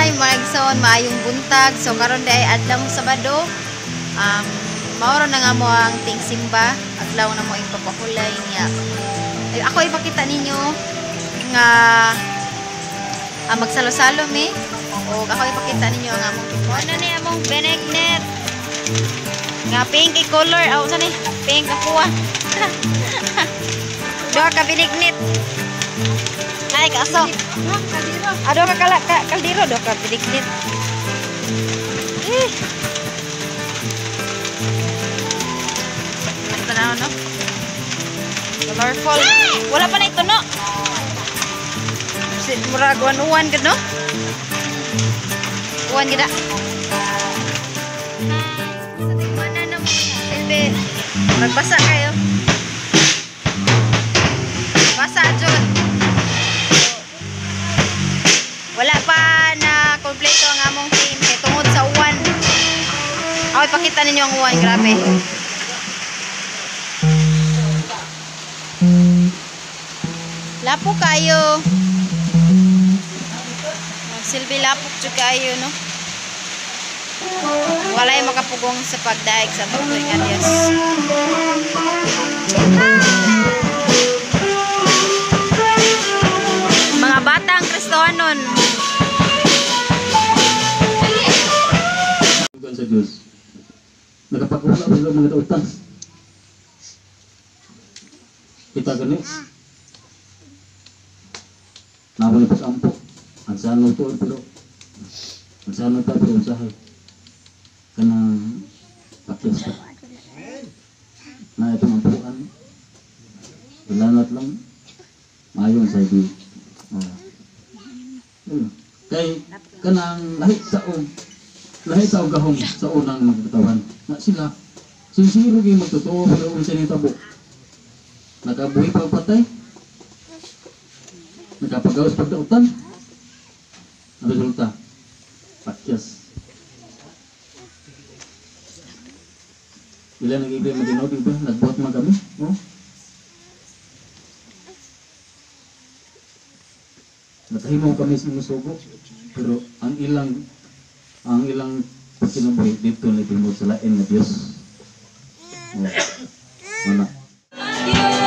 Hi mga igsoon, maayong buntag. So karon diay adlaw Sabado. Mao na nga mo ang tingsimba, adlaw na mo ipapahulay niya. Ay, ako ipakita ninyo nga magsalo-salo mi. O ako ipakita ninyo ang among tipo. Ano ni among benegnet? Nga pink color, aw sa ni? Pink ako ah. Duha ka benignit. Ay, kaso. Ado ka kala ka, kaldero do ka benignit. Eh. Ito na no. Colorful. Wala pa na ito no. Si murag uwan gud no. Uwan gid. Sa tingman na mo silbi. Magbasa kayo. Basa jud. Wala pa na kompleto ang among team kay tungod sa uwan. Ako ipakita ninyo ang uwan, grabe. Lapok kayo. Magsilbi lapok jud kayo no. Walay makapugong sa pagdaig sa tutoy nga Dios. Mga batang Kristohanon. Sa Diyos. Nakapagwala sila mga dautan. Kita gani. Nawala pa sa ampo. Ang sano to pero ang sano ta pero usahay. Kanang pakyas ta. Na itong ampuan. Ilanat lang. Mayon sa ibi. Oh. Kay kanang lahi sa og lahi sa gahom sa unang magkatawan na sila sinsiro gyud magtotoo pero unsa ni tabo nakabuhi pa patay, nakapagawas pagdautan, ang resulta pakyas. Ila nag-ibig maginaw di ba nagbuhat man kami, oh. Nakahimo kami sa musugo pero ang ilang pagkinabuhi dito na itimod sa lain na Diyos. Oh. Wala. Sa Diyos.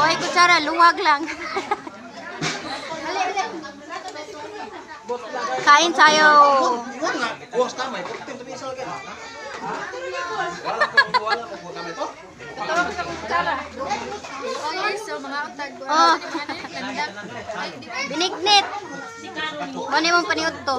Way kutsara, luwag lang. Kain tayo. Oh. Binignit. Mao mong paniud to.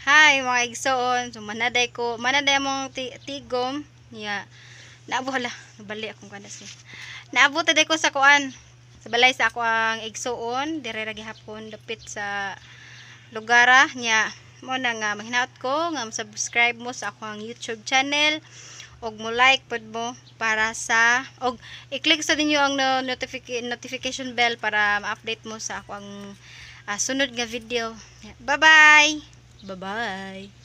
Hi mga igsoon, so manaday ko, manaday mong tigom niya. Naabo hala, nabali akong kanas ni. Naabot day ko sa kuan, sa balay sa ako ang igsoon, dire ra gihapon dapit sa lugara niya. Mo na nga manghinaot ko nga subscribe mo sa ako ang YouTube channel og mo like pod mo para sa og i-click sa ninyo ang notification bell para ma-update mo sa ako ang sunod nga video. Bye bye. Bye bye.